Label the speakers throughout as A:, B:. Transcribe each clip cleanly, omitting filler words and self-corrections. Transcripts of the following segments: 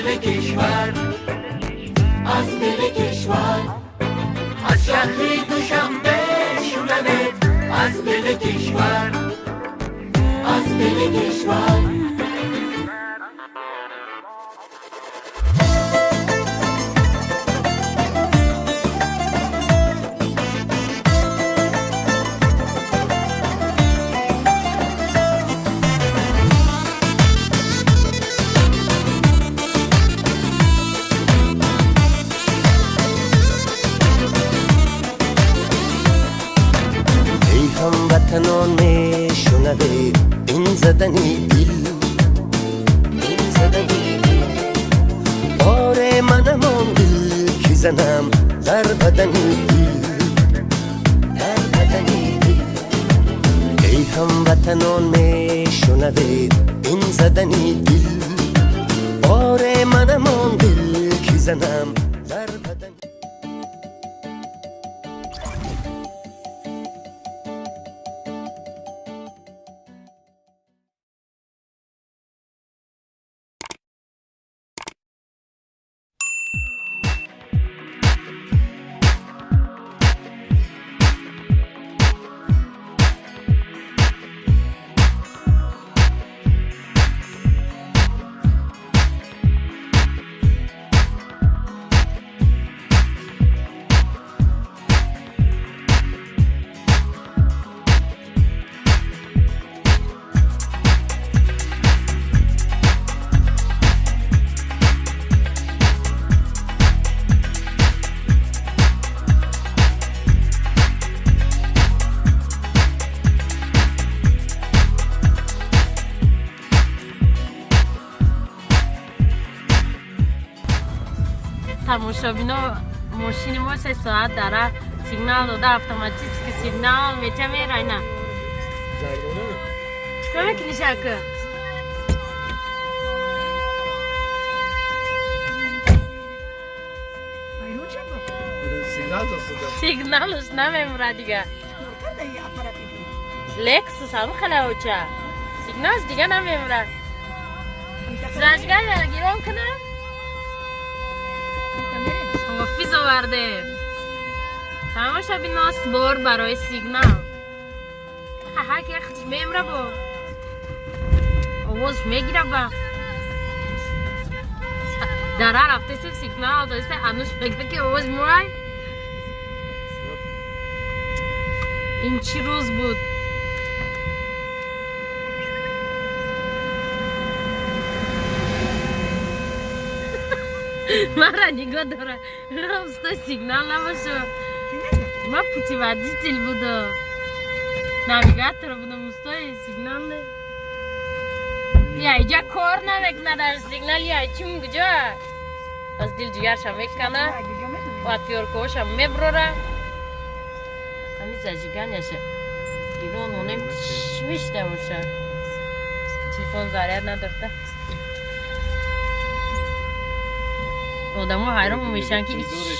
A: دل کشور، از دل کشور، از شهری دوشنبه شونمت، از دل کشور، از دل کشور.
B: Эй ҳамватанон, мешунавед ин задани дил, ин задани дил. Оре, манам он дил, ки занам дар бадани дил, дар бадани дил. Эй ҳамватанон, мешунавед ин задани дил. Оре, манам он дил, ки занам дар бадани.
C: Тамошобино, мошини мо 3 соат дара сигнал дода, автоматически сигнал меча мерайна. Чикор мекунӣ, шака?
D: Майрун шабо.
E: Сигнал досудам.
C: Сигналш намемура дига.
D: Чикор карда и аппарати?
C: Лексус ҳам халавча сигналш дига намемура. Зажигания гирон кунам. Ҳофиз овардем. Тамошобино, сбор барои сигнал. Ҳаки яхтиш мемра, бо овозш мегира, ба дара рафтесем, сигнал доста. Ануш мега, ки овоз муай. Ин чӣ рӯз буд? Мара нигоҳ дора, усто, сигнал набошо. Ма путеводитель буду, навигатор будам. Устои, сигнал не, я иҷа кор намекунад дар сигнал. Я чим куҷо аз дил ҷигарша мекана, отвёрткаоша меброра. Ҳами зажиганияша гирон монем, чӣ мешида боша? Телефон заряд надорда. Одамо ҳайрон мешаванд, ки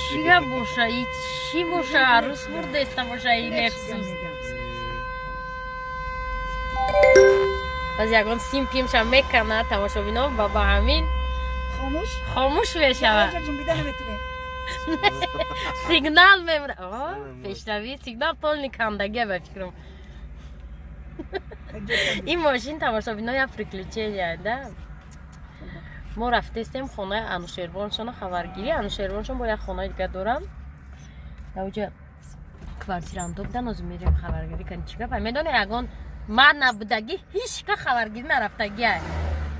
C: чӣ гап боша, и чӣ боша, арӯс бурдеста боша и Лексус. Баъз ягон сим пимша мекана, тамошобино, ба ҳамин
D: хомӯш.
C: Хомӯш мешавад.
D: Ҷунбида наметунем.
C: Сигнал мемра. Пешравӣ сигнал полный кандагия, ба фикрам. Ин мошин, тамошобино, як приключения да. Мо рафтестем хонаи Анушервоншона хабаргирӣ. Анушервоншон бо як хонаи дига дорам, даоҷа квартиранто будан. Озу мерем хабаргирӣ кани, чӣ гапа. Медоне, ягон ман набудагӣ ҳеч ка хабаргирӣ нарафтагия,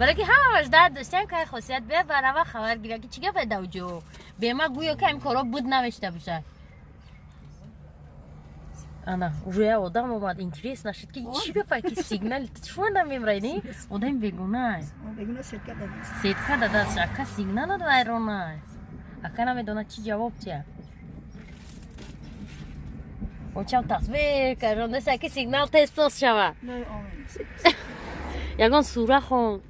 C: барои ки ҳамаш дард доштем, кай хосият бия барава хабаргирӣ, ки чӣ гапа даоҷо. Бема гӯё ки ҳамин коро буд намешта бошад. Ана уже як одам омад, интерес нашуд, ки чӣ гапа, ки сигнал чума намемрайни. Одами бегуна.
D: Бегуна сетка дадааст.
C: Сетка дадааст, ака, сигнал вайрона. Ака намедонад, чӣ ҷавоб тия. Очам тасвир кардондаста, ки сигнал тез соз шава. Ягон сура хон.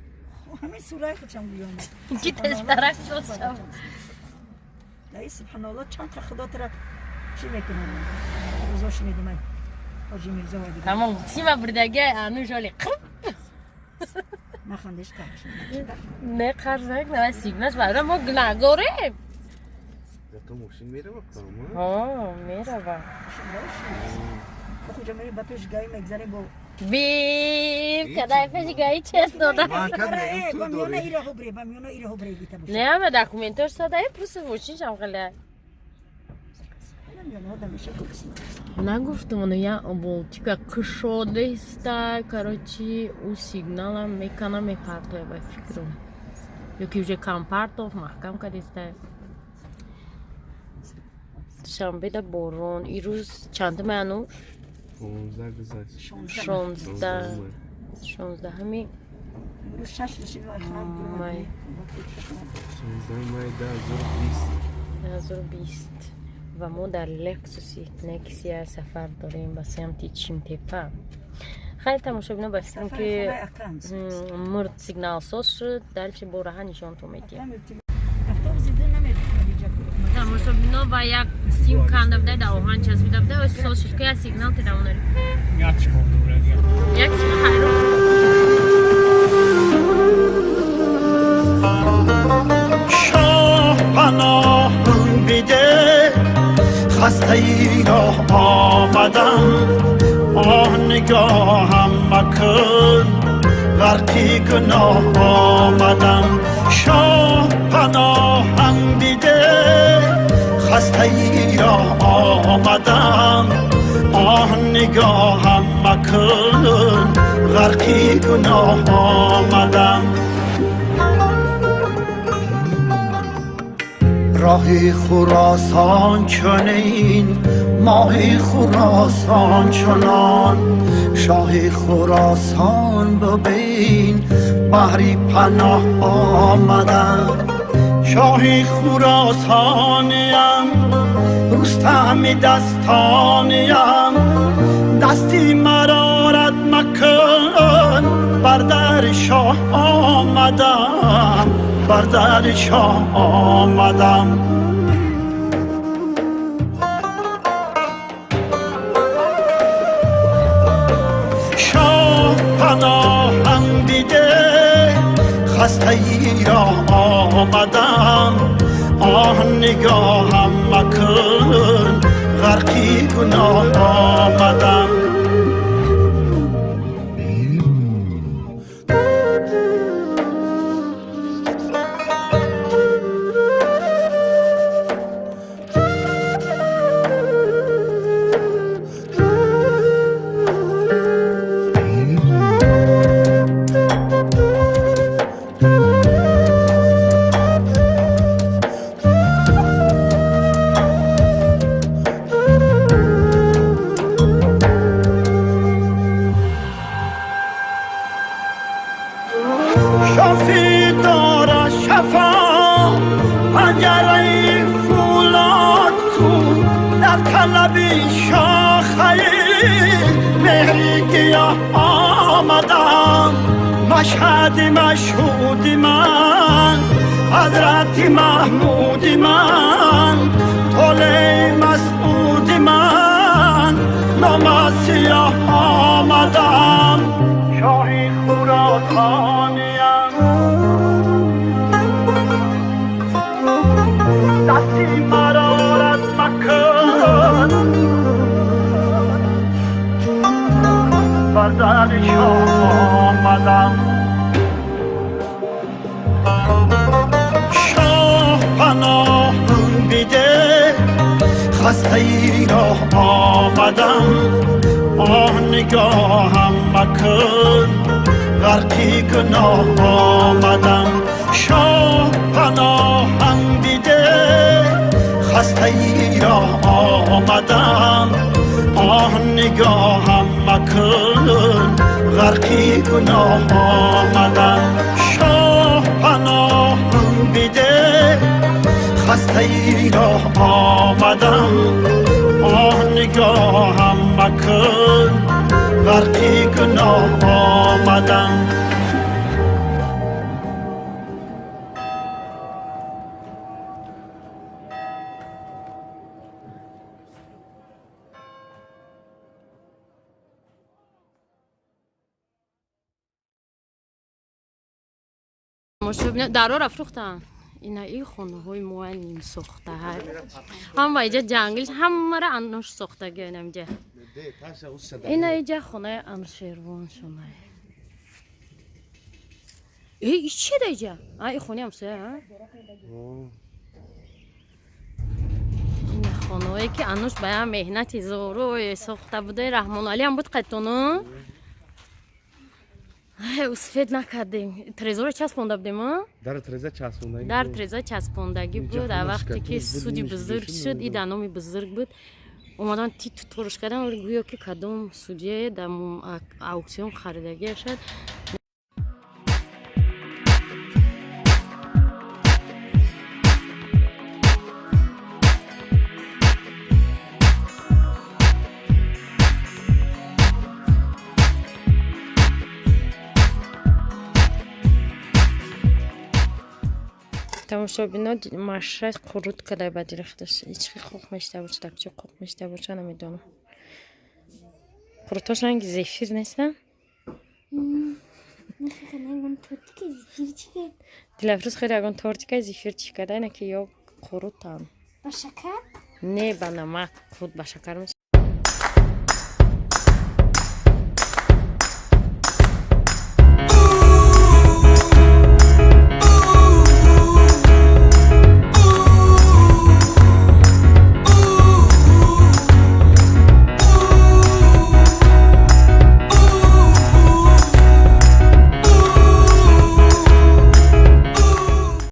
D: Ҳамин сураи худшам гӯём.
C: Ки тезтарак соз шава.
D: Даи, субҳаналло, чанд қа худо тара чӣ мекунам, рӯзо шунидимай, Ҳоҷи Мирзо ва дигар.
C: Тамом, сима бурдагиай, ану жоли қирп.
D: Нахандеш қарз.
C: Не қарз накунам, сигнаш барам мо гунаҳгорем.
E: То мошин мерава кама?
C: Ҳо, мерава.
D: Куҷо мери ба пеш гаи мегзарем бо
C: Биб, кадай пеш гаи чест дода.
D: Ба миёна ира ҳубре, ба миёна ира ҳубре гита боша.
C: Не, ама документош садай, просто мошиншам хеле. Нагуфтам, оно я болтика кушодаиста, короче, ӯ сигналам мекана мепартоя ба фикрам. Ё ки уже кампартов маҳкам кардиста. Душанбеда борон. Ирӯз чандуми ануш?
E: 15 гузашт.
C: 16. 16-ҳами май.
E: 16 май 2020.
C: 2020. Ва мо дар Лексуси Нексия сафар дорем ба самти Чимтепа. Хеле тамошобино ба фикрам ки мурд сигналсоз шуд, дальше бо раҳа нишонтон медиҳем. Тамошобино ба як сим канда буда, дар оҳан часпида буда, соз шуд ки як сигнал теравонари. Як сим хайрон.
A: Шоҳ паноҳам биде, хастаи роҳ омадам, оҳ нигоҳам макун, ғарқи гуноҳ омадам. Шоҳ паноҳам биде, хастаи роҳ омадам, оҳ нигоҳам макун, ғарқи гуноҳ омадам. Роҳи Хуросон чунин, моҳи Хуросон чунон, шоҳи Хуросон бибин, баҳри паноҳ омадам. Шоҳи Хуросониям, Рустами дастониям, дасти марорат макун, бар дари шоҳ омадам, бар дари шоҳ омадам. Шоҳ паноҳам биде, хастаи роҳ омадам, оҳ нигоҳам макун, ғарқи гуноҳ омадам. Машҳади машҳуди ман, ҳазрати Маҳмуди ман, толеи масъуди ман, номасиёҳ омадам. Шоҳи Хуросониям, дасти марорат макун, бар дари шоҳ омадам. Шоҳ паноҳам биде, хастаи роҳ омадам, оҳ нигоҳам макун, ғарқи гуноҳ омадам. Шоҳ паноҳам биде, хастаи роҳ омадам, оҳ нигоҳам макун, ғарқи гуноҳ омадам. Шоҳ паноҳам биде, хастаи роҳ омадам, оҳ нигоҳам макун, ғарқи гуноҳ омадам.
C: Дарора фурӯхтанд. Ина и хонаҳои моа нимсохтаҳа, ҳама иҷа ҷангил, ҳамара ануш сохтаги. Инамиҷа, ина иҷа хонаи Анушервон шонай. Э, и чи да иҷа? А, и хонаи ҳамсоя. Ина хонаое ки ануш ба я меҳнати зорое сохта будаи. Раҳмоналиам буд қайтону успеть накардем. Трезора часпонда будем, а?
E: Дар треза часпондагӣ.
C: Дар треза часпондагӣ
E: Инҷа
C: буд. А
E: ҳамаш
C: вақте ки
E: катуз буд,
C: суди
E: нимаш
C: бузург
E: гирифтем,
C: шуд, и
E: намедонам.
C: дар номи бузург буд, омадан титу торуш кардан, вале гӯё ки кадом судяе дар ауксион харидагия шуд. Тамошобино, маша қурут кадай ба дили худаш. Ичхи қоқ мешта боша, дар куҷо қоқ мешта боша, намедонам. Қурутош ранги зефир нестан? Дилафрӯз хеле ягон тортика зефир чӣ када, ина ки ё қурутан.
F: Ба шакар?
C: Не, ба намак. Қурут ба шакар.